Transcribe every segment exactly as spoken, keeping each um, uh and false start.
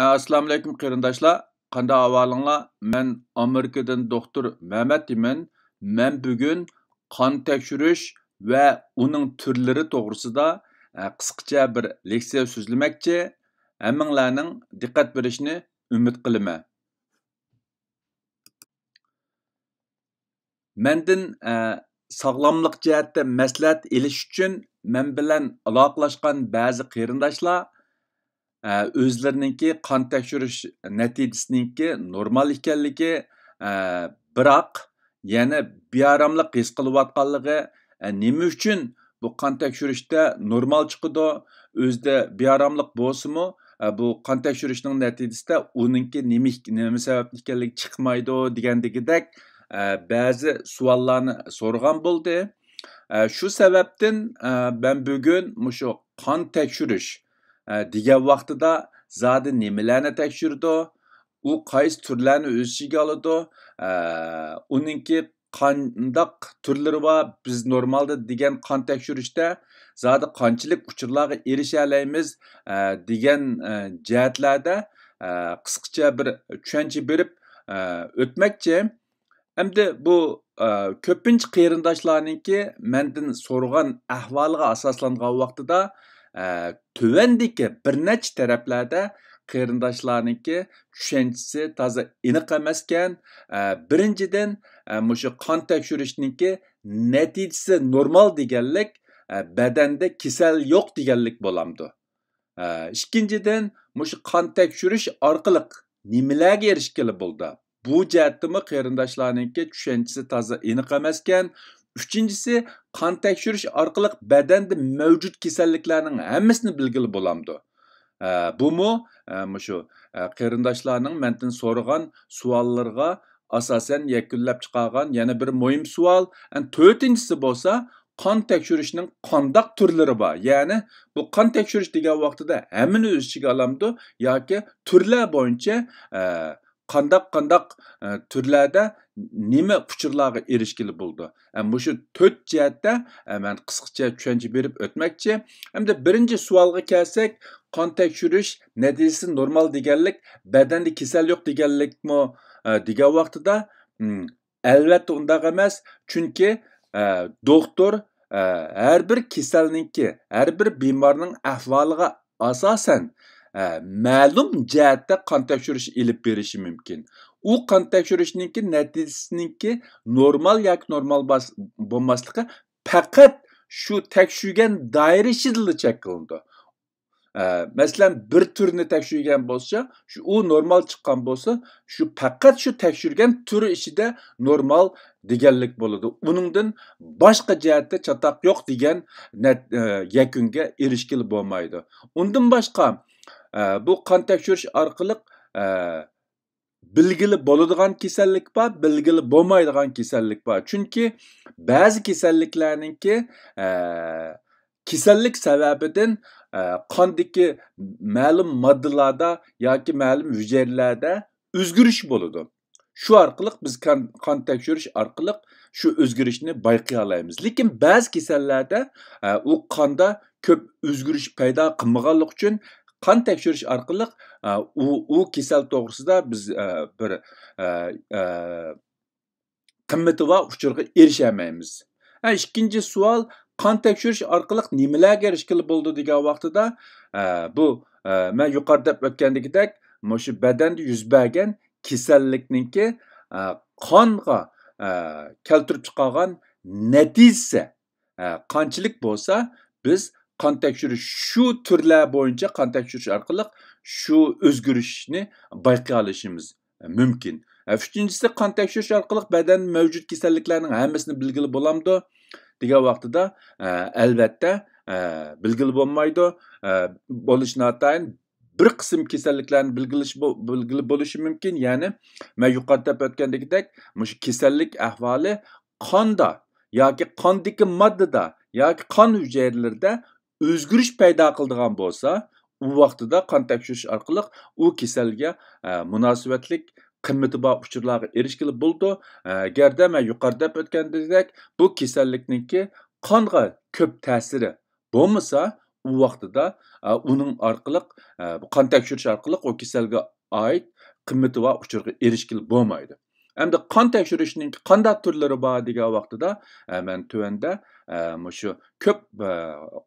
ئەسسالامۇئەلەيكۇم قېرىنداشلار، قانداق ئەھۋالىڭلار؟ مەن ئامېرىكىدىن دوختۇر مەمەت ئىمىن. مەن بۈگۈن قان تەكشۈرۈش ۋە ئۇنىڭ تۈرلىرى توغرىسىدا، ئە، قىسقىچە بىر لېكسىيە سۆزلىمەكچى. ھەممىڭلارنىڭ دىققەت بېرىشىنى ئۈمىد قىلىمەن. مەندىن، ئە، ساغلاملىق جەھەتتە مەسلىھەت ئېلىش ئۈچۈن مەن بىلەن ئالاقىلەشكەن بەزى قېرىنداشلار، ئە، ئۆزلىرىنىڭكى قان تەكشۈرۈش نەتىجىسىنىڭكى نورمال ئىكەنلىكى، ئە، بىراق يەنە بىئاراملىق ھېس قىلىۋاتقانلىقى، ئە، نېمە ئۈچۈن بۇ قان تەكشۈرۈشتە نورمال چىقىدۇ، ئۆزىدە بىئاراملىق بولسىمۇ، ئە، بۇ قان تەكشۈرۈشنىڭ نەتىجىسىدە ئۇنىڭكى نېمە، نېمە سەۋەبتىن ئىكەنلىكى چىقمايدۇ دېگەندىكىدەك، ئە، بەزى سوئاللارنى سورىغان بولدى. ئە، شۇ سەۋەبتىن، ئە، مەن بۈگۈن مۇشۇ قان تەكشۈرۈش، ئە، دېگەن ۋاقتىدا زادى نېمىلەرنى تەكشۈرىدۇ؟ ئۇ قايسى تۈرلەرنى ئۆز ئىچىگە ئالىدۇ؟ ئە، ئۇنىڭكى قانداق تۈرلىرى بار؟ بىز نورمالدا دېگەن قان تەكشۈرۈشتە زادى قانچىلىك ئۇچۇرلارغا ئېرىشەلەيمىز، ئە، دېگەن، ئە، جەھەتلەردە، ئە، قىسقىچە بىر چۈشەنچە بېرىپ، ئە، ئۆتمەكچى. ئەمدى بۇ، ئە، كۆپىنچە قېرىنداشلارنىڭكى مەندىن سورىغان ئەھۋالىغا ئاساسلانغان ۋاقتىدا، ئە، تۆۋەندىكى بىر نەچچە تەرەپلەردە قېرىنداشلارنىڭكى چۈشەنچىسى تازا ئېنىق ئەمەسكەن. ئە، بىرىنچىدىن، ئە، مۇشۇ قان تەكشۈرۈشنىڭكى نەتىجىسى نورمال دېگەنلىك، ئە، بەدەندە كېسەل يوق دېگەنلىك بولامدۇ؟ ئە، ئىككىنچىدىن، مۇشۇ قان تەكشۈرۈش ئارقىلىق نېمىلەرگە ئېرىشكىلى بولىدۇ؟ بۇ جەھەتتىمۇ قېرىنداشلارنىڭكى چۈشەنچىسى تازا ئېنىق ئەمەسكەن. ئۈچىنچىسى، قان تەكشۈرۈش ئارقىلىق بەدەندە مەۋجۇت كېسەللىكلەرنىڭ ھەممىسىنى بىلگىلى بولامدۇ؟ ئە، بۇمۇ، ئە، مۇشۇ، ئە، قېرىنداشلارنىڭ مەندىن سورىغان سوئاللىرىغا ئاساسەن يەكۈنلەپ چىقارغان يەنە بىر مۇھىم سوئال. ئەن تۆتىنچىسى بولسا، قان تەكشۈرۈشنىڭ قانداق تۈرلىرى بار؟ يەنى بۇ قان تەكشۈرۈش دېگەن ۋاقتىدا ھەممىنى ئۆز ئىچىگە ئالامدۇ ياكى تۈرلەر بويىچە، ئە، قانداق، قانداق، ئە، تۈرلەردە نېمە ئۇچۇرلارغا ئېرىشكىلى بولىدۇ؟ ئە، مۇشۇ تۆت جەھەتتە، ئە، مەن قىسقىچە چۈشەنچە بېرىپ ئۆتمەكچى. ئەمدى بىرىنچى سوئالغا كەلسەك، قان تەكشۈرۈش نەتىجىسى نورمال دېگەنلىك، بەدەندە كېسەل يوق دېگەنلىكمۇ، ئە، دېگەن ۋاقتىدا، م، ئەلۋەتتە ئۇنداق ئەمەس. چۈنكى، ئە، دوختۇر، ئە، ھەر بىر كېسەلنىڭكى، ھەر بىر بىمارنىڭ ئەھۋالىغا ئاساسەن، ئە، مەلۇم جەھەتتە قان تەكشۈرۈش ئېلىپ بېرىشى مۇمكىن. ئۇ قان تەكشۈرۈشنىڭكى نەتىجىسىنىڭكى نورمال ياكى نورمال باس-، بولماسلىقى پەقەت شۇ تەكشۈرگەن دائىرە ئىچىدىلا چەكلىنىدۇ. ئە، مەسىلەن، بىر تۈرنى تەكشۈرگەن بولسا، شۇ، ئۇ نورمال چىققان بولسا، شۇ پەقەت شۇ تەكشۈرگەن تۈر ئىچىدە نورمال دېگەنلىك بولىدۇ. ئۇنىڭدىن باشقا جەھەتتە چاتاق يوق دېگەن نەت-، ئە، يەكۈنگە ئېرىشكىلى بولمايدۇ. ئۇندىن باشقا، ئە، بۇ قان تەكشۈرۈش ئارقىلىق، ئە، بىلگىلى بولىدىغان كېسەللىك بار، بىلگىلى بولمايدىغان كېسەللىك بار. چۈنكى بەزى كېسەللىكلەرنىڭكى، ئە، كېسەللىك سەۋەبىدىن، ئە، قاندىكى مەلۇم ماددىلاردا ياكى مەلۇم ھۈجەيرىلەردە ئۆزگىرىش بولىدۇ. شۇ ئارقىلىق بىز قان، قان تەكشۈرۈش ئارقىلىق شۇ ئۆزگىرىشنى بايقىيالايمىز. لېكىن بەزى كېسەللەردە، ئە، ئۇ قاندا كۆپ ئۆزگىرىش پەيدا قىلمىغانلىقى ئۈچۈن قان تەكشۈرۈش ئارقىلىق، ئە، ئۇ، ئۇ كېسەل توغرىسىدا بىز، ئە، بىر، ئە، ئە، قىممىتى بار ئۇچۇرغا ئېرىشەلمەيمىز. ھە، ئىككىنچى سوئال، قان تەكشۈرۈش ئارقىلىق نېمىلەرگە ئېرىشكىلى بولىدۇ دېگەن ۋاقتىدا، ئە، بۇ، ئە، مەن يۇقىرىدا دەپ ئۆتكەندىكىدەك، مۇشۇ بەدەندە يۈز بەرگەن كېسەللىكنىڭكى، ئە، قانغا، ئە، كەلتۈرۈپ چىقارغان نەتىجىسى، ئە، قانچىلىك بولسا، بىز قان تەكشۈرۈش، شۇ تۈرلەر بويىچە قان تەكشۈرۈش ئارقىلىق شۇ ئۆزگىرىشنى بايقىيالىشىمىز مۇمكىن. ئە، ئۈچىنچىسى، قان تەكشۈرۈش ئارقىلىق بەدەندە مەۋجۇت كېسەللىكلەرنىڭ ھەممىسىنى بىلگىلى بولامدۇ دېگەن ۋاقتىدا، ئە، ئەلۋەتتە، ئە، بىلگىلى بولمايدۇ. ئە، بولۇش ناتايىن بىر قىسىم كېسەللىكلەرنى بىلگىلىش بو-، بىلگىلى بولۇشى مۇمكىن. يەنى مەن يۇقىرىدا دەپ ئۆتكەندىكىدەك، مۇشۇ كېسەللىك ئەھۋالى قاندا ياكى قاندىكى ماددىدا ياكى قان ھۈجەيرىلىرىدە ئۆزگىرىش پەيدا قىلىدىغان بولسا، ئۇ ۋاقتىدا قان تەكشۈرۈش ئارقىلىق ئۇ كېسەلگە، ئە، مۇناسىۋەتلىك قىممىتى بار ئۇچۇرلارغا ئېرىشكىلى بولىدۇ. ئەگەردە مەن يۇقىرىدا دەپ ئۆتكەندەك، بۇ كېسەللىكنىڭكى قانغا كۆپ تەسىرى بولمىسا، ئۇ ۋاقتىدا، ئە، ئۇنىڭ ئارقىلىق، ئە، بۇ قان تەكشۈرۈش ئارقىلىق ئۇ كېسەلگە ئائىت قىممىتى بار ئۇچۇرغا ئېرىشكىلى بولمايدۇ. ئەمدى قان تەكشۈرۈشنىڭ قانداق تۈرلىرى بار دېگەن ۋاقتىدا، ئە، مەن تۆۋەندە، ئە، مۇشۇ كۆپ، ئە،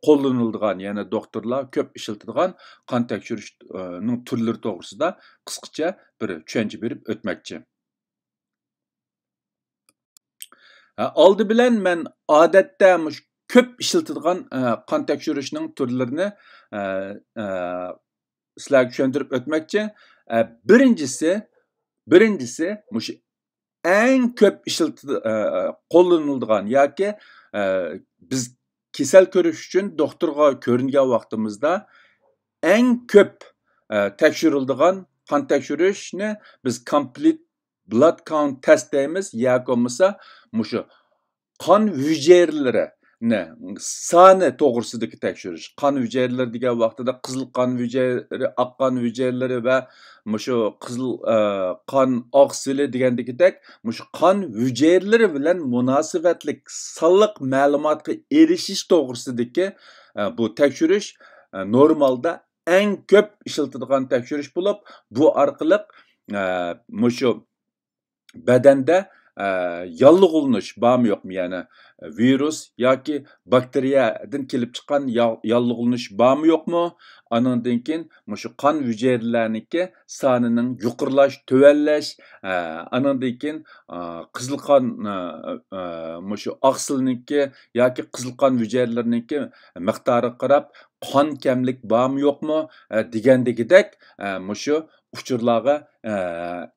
قوللىنىلىدىغان، يەنى دوختۇرلار كۆپ ئىشلىتىدىغان قان تەكشۈرۈشنىڭ تۈرلىرى توغرىسىدا قىسقىچە بىر چۈشەنچە بېرىپ ئۆتمەكچى. ھە، ئالدى بىلەن مەن ئادەتتە مۇشۇ كۆپ ئىشلىتىدىغان، ئە، قان تەكشۈرۈشنىڭ تۈرلىرىنى، ئە، ئە، سىلەرگە چۈشەندۈرۈپ ئۆتمەكچى. ئە، بىرىنچىسى، بىرىنچىسى مۇشۇ ئەڭ كۆپ ئىشلىتىدۇ-، ئە، ئە، قوللىنىلىدىغان ياكى، ئە، بىز كېسەل كۆرۈش ئۈچۈن دوختۇرغا كۆرۈنگەن ۋاقتىمىزدا ئەڭ كۆپ، ئە، تەكشۈرۈلىدىغان قان تەكشۈرۈشنى بىز complete blood count test دەيمىز ياكى بولمىسا مۇشۇ قان ھۈجەيرىلىرىنى سانى توغرىسىدىكى تەكشۈرۈش. قان ھۈجەيرىلىرى دېگەن ۋاقتىدا قىزىل قان ھۈجەيرىلىرى، ئاق قان ھۈجەيرىلىرى ۋە مۇشۇ قىزىل، ئە، قان ئاقسىلى دېگەندىكىدەك مۇشۇ قان ھۈجەيرىلىرى بىلەن مۇناسىۋەتلىك سانلىق مەلۇماتقا ئېرىشىش توغرىسىدىكى، ئە، بۇ تەكشۈرۈش، ئە، نورمالدا ئەڭ كۆپ ئىشلىتىدىغان تەكشۈرۈش بولۇپ، بۇ ئارقىلىق، ئە، مۇشۇ بەدەندە، ئە، ياللۇغلىنىش بارمۇ يوقمۇ، يەنى ۋىرۇس ياكى باكتېرىيەدىن كېلىپ چىققان يا-، ياللۇغلىنىش بارمۇ يوقمۇ؟ ئانىڭدىن كېيىن مۇشۇ قان ھۈجەيرىلەرنىڭكى سانىنىڭ يۇقىرىلاش، تۆۋەنلەش، ئە، ئانىڭدىن كېيىن، ئە، قىزىل قان، ئە، ئە، مۇشۇ ئاقسىلنىڭكى ياكى قىزىل قان ھۈجەيرىلىرىنىڭكى مىقدارىغا قاراپ قان كەملىك بارمۇ يوقمۇ، ئە، دېگەندىكىدەك، ئە، مۇشۇ ئۇچۇرلارغا، ئە،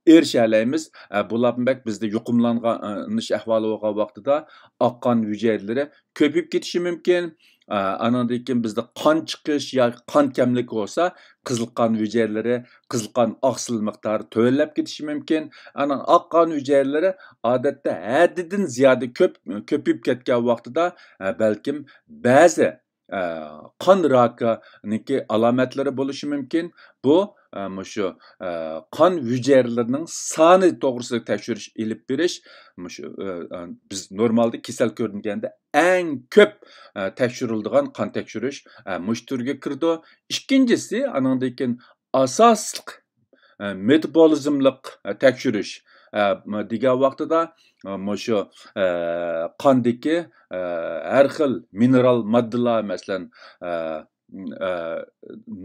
ئېرىشەلەيمىز. ئە، بۇلاردىن بەك بىزدە يۇقۇملانغان، ئە، ئەھۋالى بولغان ۋاقتىدا ئاق قان ھۈجەيرىلىرى كۆپىيىپ كېتىشى مۇمكىن. ئە، ئانىڭدىن كېيىن بىزدە قان چىقىش ياكى قان كەملىكى بولسا، قىزىل قان ھۈجەيرىلىرى، قىزىل قان ئاقسىل مىقدارى تۆۋەنلەپ كېتىشى مۇمكىن. ئانا ئاق قان ھۈجەيرىلىرى ئادەتتە ھەددىدىن زىيادە كۆپ، كۆپىيىپ كەتكەن ۋاقتىدا، ئە، بەلكىم بەزى، ئە، قان راكىنىڭكى ئالامەتلىرى بولۇشى مۇمكىن. بۇ، ئە، مۇشۇ، ئە، قان ھۈجەيرىلىرىنىڭ سانى توغرىسىدا تەكشۈرۈش ئېلىپ بېرىش، مۇشۇ، ئە، ئە، بىز نورمالدا كېسەل كۆرۈنگەندە ئەڭ كۆپ، ئە، تەكشۈرۈلىدىغان قان تەكشۈرۈش، ئە، مۇشۇ تۈرگە كىرىدۇ. ئىككىنچىسى، ئانىڭدىن كېيىن ئاساسلىق، ئە، مېتابولىزملىق، ئە، تەكشۈرۈش، ئە، م-، دېگەن ۋاقتىدا، ئە، مۇشۇ، ئە، قاندىكى، ئە، ھەر خىل مىنېرال ماددىلار، مەسىلەن، ئە، ئە،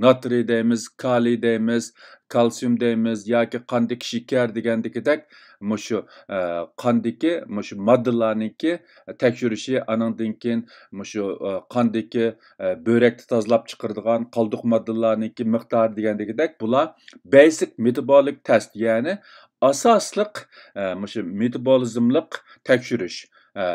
ناترىي دەيمىز، كالىي دەيمىز، كالتسىيۇم دەيمىز ياكى قاندىكى شېكەر دېگەندىكىدەك مۇشۇ، ئە، قاندىكى مۇشۇ ماددىلارنىڭكى تەكشۈرۈشى، ئانىڭدىن كېيىن مۇشۇ، ئە، قاندىكى، ئە، بۆرەكتە تازىلاپ چىقىرىدىغان قالدۇق ماددىلارنىڭكى مىقدارى دېگەندىكىدەك بۇلار بەيسىك مېتابولىك تېست، يەنى ئاساسلىق، ئە، مۇشۇ مېتابولىزملىق تەكشۈرۈش، ئە،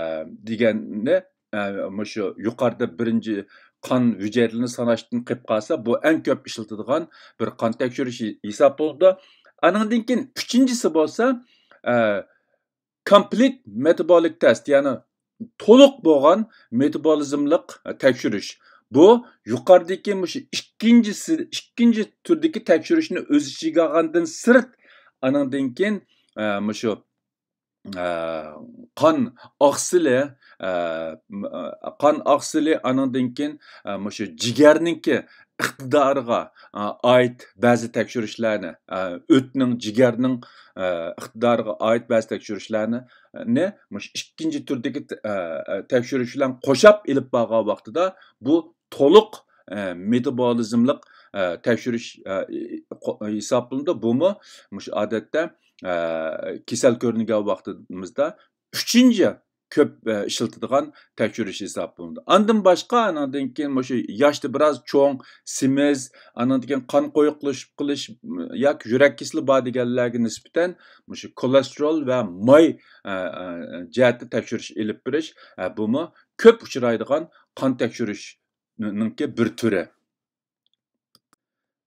دېگەننى ئە، مۇشۇ يۇقىرىدا بىرىنچى قان ھۈجەيرىلىرىنى ساناشتىن قېلىپ قالسا، بۇ ئەڭ كۆپ ئىشلىتىدىغان بىر قان تەكشۈرۈش ھېسابلىنىدۇ. ئانىڭدىن كېيىن ئۈچىنچىسى بولسا، ئە، complete metabolic test، يەنى تولۇق بولغان مېتابولىزملىق تەكشۈرۈش. بۇ يۇقىرىدىكى مۇشۇ ئىككىنچىسى، ئىككىنچى تۈردىكى تەكشۈرۈشنى ئۆز ئىچىگە ئالغاندىن سىرت، ئانىڭدىن كېيىن، ئە، مۇشۇ ئە، قان ئاقسىلى، ئە، م-، ئە، قان ئاقسىلى، ئانىڭدىن كېيىن، ئە، مۇشۇ جىگەرنىڭكى ئىقتىدارىغا، ئە، ئائىت بەزى تەكشۈرۈشلەرنى، ئە، ئۆتنىڭ، جىگەرنىڭ، ئە، ئىقتىدارىغا ئائىت بەزى تەكشۈرۈشلەرنى، نى مۇشۇ ئىككىنچى تۈردىكى ت-، ئە، ئە، تەكشۈرۈش بىلەن قوشاپ ئېلىپ بارغان ۋاقتىدا بۇ تولۇق، ئە، مېتابولىزملىق، ئە، تەكشۈرۈش، ئە، ھېسابلىنىدۇ. بۇمۇ مۇشۇ ئادەتتە، ئە، كېسەل كۆرۈنگەن ۋاقتىمىزدا ئۈچىنچى كۆپ، ئە، ئىشلىتىدىغان تەكشۈرۈش ھېسابلىنىدۇ. ئاندىن باشقا، ئانىڭدىن كېيىن مۇشۇ ياشتا بىراز چوڭ، سېمىز، ئانىڭدىن كېيىن قان قويۇقلىشىپ قېلىش، م، ياكى يۈرەك كېسىلى بار دېگەنلەرگە نىسبەتەن مۇشۇ كولېستېرول ۋە ماي، ئە، ئە، جەھەتتە تەكشۈرۈش ئېلىپ بېرىش، ئە، بۇمۇ كۆپ ئۇچرايدىغان قان تەكشۈرۈشنىڭكى بىر تۈرى.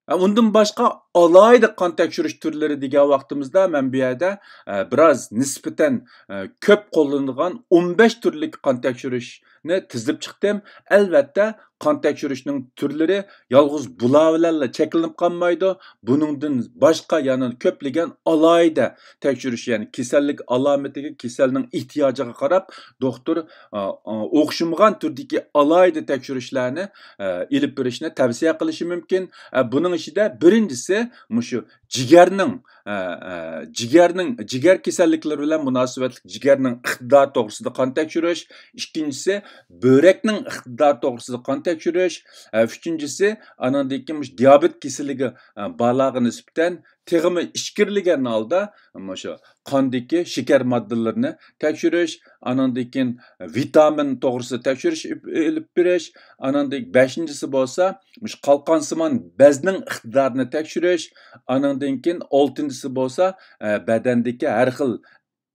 ئە، ئۇندىن باشقا ئالاھىدە قان تەكشۈرۈش تۈرلىرى دېگەن ۋاقتىمىزدا، مەن بۇ يەردە، ئە، بىراز نىسبەتەن، ئە، كۆپ قوللىنىدىغان ئون بەش تۈرلۈك قان تەكشۈرۈشنى تىزىپ چىقتىم. ئەلۋەتتە، قان تەكشۈرۈشنىڭ تۈرلىرى يالغۇز بۇلار بىلەنلا چەكلىنىپ قالمايدۇ. بۇنىڭدىن باشقا يەنە كۆپلىگەن ئالاھىدە تەكشۈرۈش، يەنى كېسەللىك ئالامىتىگە، كېسەلنىڭ ئېھتىياجىغا قاراپ، دوختۇر، ئا، ئا، ئوخشىمىغان تۈردىكى ئالاھىدە تەكشۈرۈشلەرنى، ئە، ئېلىپ بېرىشنى تەۋسىيە قىلىشى مۇمكىن. ئە، بۇنىڭ ئىچىدە بىرىنچىسى مۇشۇ جىگەرنىڭ، ئە، ئە، جىگەرنىڭ، جىگەر كېسەللىكلىرى بىلەن مۇناسىۋەتلىك جىگەرنىڭ ئىقتىدارى توغرىسىدا قان تەكشۈرۈش. ئىككىنچىسى، بۆرەكنىڭ ئىقتىدارى توغرىسىدا قان تەكشۈرۈش. ئە، ئۈچىنچىسى، ئانىڭدىن كېيىن مۇشۇ دىيابېت كېسىلىگە، ئە، بارلارغا نىسبەتەن تېخىمۇ ئىچكىرىلىگەن ھالدا مۇشۇ قاندىكى شېكەر ماددىلىرىنى تەكشۈرۈش، ئانىڭدىن كېيىن ۋىتامىن توغرىسىدا تەكشۈرۈش ئېلىپ بېرىش، ئانىڭدىن بەشىنچىسى بولسا مۇشۇ قالقانسىمان بەزنىڭ ئىقتىدارىنى تەكشۈرۈش، ئانىڭدىن كېيىن ئالتىنچىسى بولسا، ئە، بەدەندىكى ھەر خىل،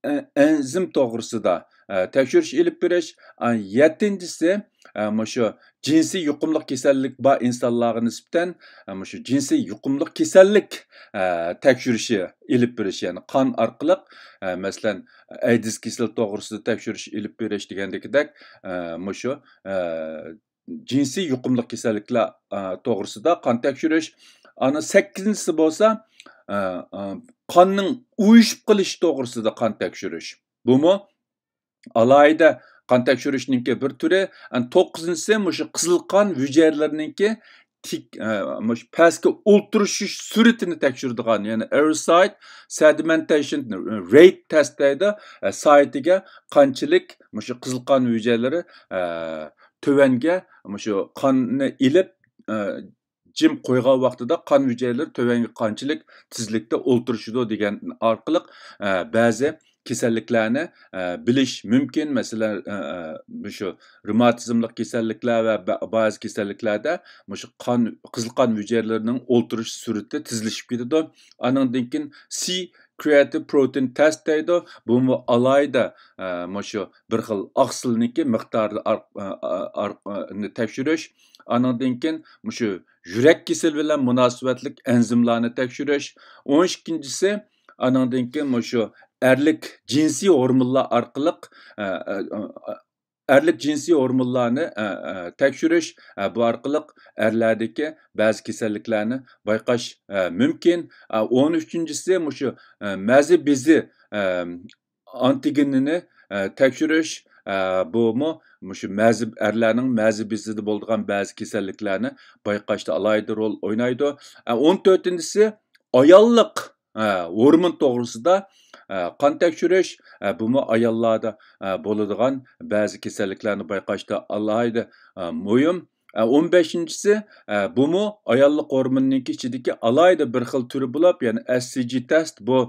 ئە، ئەنزىم توغرىسىدا، ئە، تەكشۈرۈش ئېلىپ بېرىش، ئە، يەتتىنچىسى، ئە، مۇشۇ جىنسىي يۇقۇملۇق كېسەللىك بار ئىنسانلارغا نىسبەتەن، ئە، مۇشۇ جىنسىي يۇقۇملۇق كېسەللىك، ئە، تەكشۈرۈشى ئېلىپ بېرىش، يەنى قان ئارقىلىق، ئە، مەسىلەن، ئەيدىز كېسىلى توغرىسىدا تەكشۈرۈش ئېلىپ بېرىش دېگەندىكىدەك، ئە، مۇشۇ، ئە، جىنسىي يۇقۇملۇق كېسەللىكلەر، ئە، توغرىسىدا قان تەكشۈرۈش. ئانا سەككىزىنچىسى بولسا، ئە، ئە، قاننىڭ ئۇيۇشۇپ قېلىشى توغرىسىدا قان تەكشۈرۈش. بۇمۇ ئالاھىدە قان تەكشۈرۈشنىڭكى بىر تۈرى. ئەن توققۇزىنچىسى مۇشۇ قىزىل قان ھۈجەيرىلىرىنىڭكى تىك، ئە، مۇشۇ پەسكە ئولتۇرۇشۇش سۈرئىتىنى تەكشۈرىدىغان، يەنى erythrocyte sedimentation rate test دەيدۇ. ئە، سائىتىگە قانچىلىك مۇشۇ قىزىل قان ھۈجەيرىلىرى، ئە، تۆۋەنگە مۇشۇ قاننى ئېلىپ، ئە، جىم قويغان ۋاقتىدا قان ھۈجەيرىلىرى تۆۋەنگە قانچىلىك تېزلىكتە ئولتۇرۇشىدۇ دېگەن ئارقىلىق، ئە، بەزى كېسەللىكلەرنى، ئە، بىلىش مۇمكىن. مەسىلەن، ئە، ئە، مۇشۇ رېماتىزملىق كېسەللىكلەر ۋە بە-، بەزى كېسەللىكلەردە مۇشۇ قان، قىزىل قان ھۈجەيرىلىرىنىڭ ئولتۇرۇش سۈرئىتى تېزلىشىپ كېتىدۇ. ئانىڭدىن كېيىن C creatine protein test دەيدۇ. بۇمۇ ئالاھىدە، ئە، مۇشۇ بىر خىل ئاقسىلنىڭكى مىقدارى ئار-، ئە، ئە، ئار-، ئە، نى تەكشۈرۈش. ئانىڭدىن كېيىن مۇشۇ يۈرەك كېسىلى بىلەن مۇناسىۋەتلىك ئەنزىملارنى تەكشۈرۈش. ئون ئىككىنچىسى، ئانىڭدىن كېيىن مۇشۇ ئەرلىك جىنسىي ھورمونلار ئارقىلىق، ئە، ئە، ئە، ئەرلىك جىنسىي ھورمونلارنى، ئە، ئە، تەكشۈرۈش، ئە، بۇ ئارقىلىق ئەرلەردىكى بەزى كېسەللىكلەرنى بايقاش، ئە، مۇمكىن. ئە، ئون ئۈچىنچىسى مۇشۇ، ئە، مەزى بېزى، ئە، ئانتىگېنىنى، ئە، تەكشۈرۈش، ئە، بۇمۇ مۇشۇ مەزى، ئەرلەرنىڭ مەزى بېزىدە بولىدىغان بەزى كېسەللىكلەرنى بايقاشتا ئالاھىدە رول ئوينايدۇ. ئە، ئون تۆتىنچىسى ئاياللىق، ئە، ھورمون توغرىسىدا، ئە، قان تەكشۈرۈش، ئە، بۇمۇ ئاياللاردا، ئە، بولىدىغان بەزى كېسەللىكلەرنى بايقاشتا ئالاھىدە، ئە، مۇھىم. ئە، ئون بەشىنچىسى، ئە، بۇمۇ ئاياللىق ھورموننىڭكى ئىچىدىكى ئالاھىدە بىر خىل تۈرى بولۇپ، يەنى H C G test بۇ،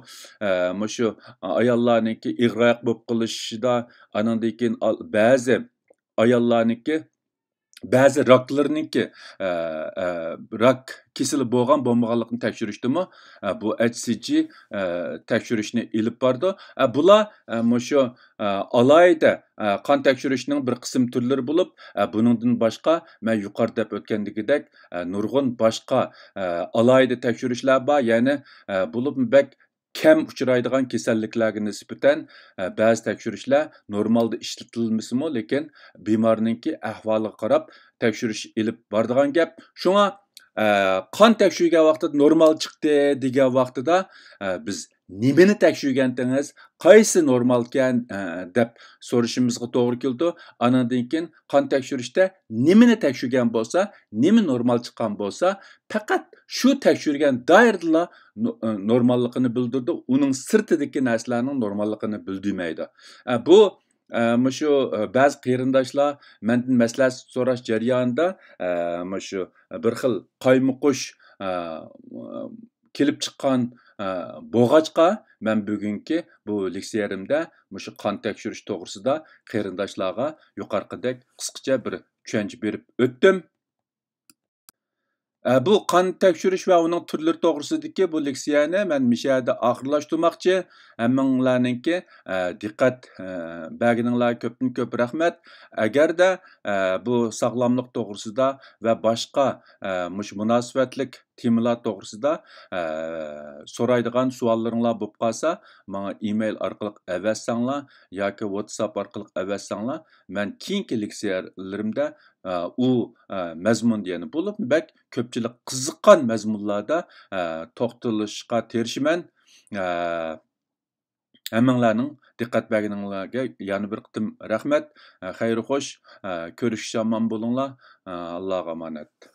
ئە، مۇشۇ ئاياللارنىڭكى ئېغىراق بولۇپ قېلىشىدا، ئانىڭدىن كېيىن ئال-، بەزى ئاياللارنىڭكى، بەزى راكلىرىنىڭكى، ئە، ئە، راك كېسىلى بولغان بولمىغانلىقىنى تەكشۈرۈشتىمۇ، ئە، بۇ H C G، ئە، تەكشۈرۈشنى ئېلىپ بارىدۇ. ئە، بۇلار، ئە، مۇشۇ، ئە، ئالاھىدە، ئە، قان تەكشۈرۈشنىڭ بىر قىسىم تۈرلىرى بولۇپ، ئە، بۇنىڭدىن باشقا مەن يۇقىرىدا دەپ ئۆتكەندىكىدەك، ئە، نۇرغۇن باشقا، ئە، ئالاھىدە تەكشۈرۈشلەر بار. يەنى، ئە، بولۇپمۇ بەك كەم ئۇچرايدىغان كېسەللىكلەرگە نىسبەتەن، ئە، بەزى تەكشۈرۈشلەر نورمالدا ئىشلىتىلمىسىمۇ، لېكىن بىمارنىڭكى ئەھۋالىغا قاراپ تەكشۈرۈش ئېلىپ بارىدىغان گەپ. شۇڭا، ئە، قان تەكشۈرگەن ۋاقتىدا نورمال چىقتى دېگەن ۋاقتىدا، ئە، بىز نېمىنى تەكشۈرگەنتىڭىز، قايسى نورمالكەن، ئە، دەپ سورىشىمىزغا توغرا كېلىدۇ. ئانىڭدىن كېيىن قان تەكشۈرۈشتە نېمىنى تەكشۈرگەن بولسا، نېمە نورمال چىققان بولسا، پەقەت شۇ تەكشۈرگەن دائىرىدىلا نو-، ئە، نورماللىقىنى بىلدۈرىدۇ، ئۇنىڭ سىرتىدىكى نەرسىلەرنىڭ نورماللىقىنى بىلدۈرمەيدۇ. ئە، بۇ، ئە، مۇشۇ، ئە، بەزى قېرىنداشلار مەندىن مەسلىھەت سوراش جەريانىدا، ئە، مۇشۇ بىر خىل قايمۇقۇش، ئە، كېلىپ چىققان، ئە، بولغاچقا، مەن بۈگۈنكى بۇ لېكسىيەمدە مۇشۇ قان تەكشۈرۈش توغرىسىدا قېرىنداشلارغا يۇقىرىقىدەك قىسقىچە بىر چۈشەنچە بېرىپ ئۆتتۈم. ئە، بۇ قان تەكشۈرۈش ۋە ئۇنىڭ تۈرلىرى توغرىسىدىكى بۇ لېكسىيەنى مەن مۇشۇ يەردە ئاخىرلاشتۇرماقچى. ھەممىڭلارنىڭكى، ئە، دىققەت، ئە، بەرگىنىڭلارغا كۆپتىن كۆپ رەھمەت. ئەگەردە، ئە، بۇ ساغلاملىق توغرىسىدا ۋە باشقا، ئە، مۇشۇ مۇناسىۋەتلىك تېمىلار توغرىسىدا، ئە، سورايدىغان سوئاللىرىڭلار بولۇپ قالسا، ماڭا ئىمېيل ئارقىلىق ئەۋەتسەڭلار ياكى ۋاتساپ ئارقىلىق ئەۋەتسەڭلار، مەن كېيىنكى لېكسىيەلىرىمدە، ئە، ئۇ، ئە، مەزمۇندا يەنە بولۇپ بەك كۆپچىلىك قىزىققان مەزمۇنلاردا، ئە، توختىلىشقا تىرىشىمەن. ئە، ھەممىڭلارنىڭ دىققەت بەرگىنىڭلارگە يەنە بىر قېتىم رەھمەت. ئە، خەير خوش. ئە، كۆرۈشكىچە ئامان بولۇڭلار. ئە، ئاللاغا ئامانەت.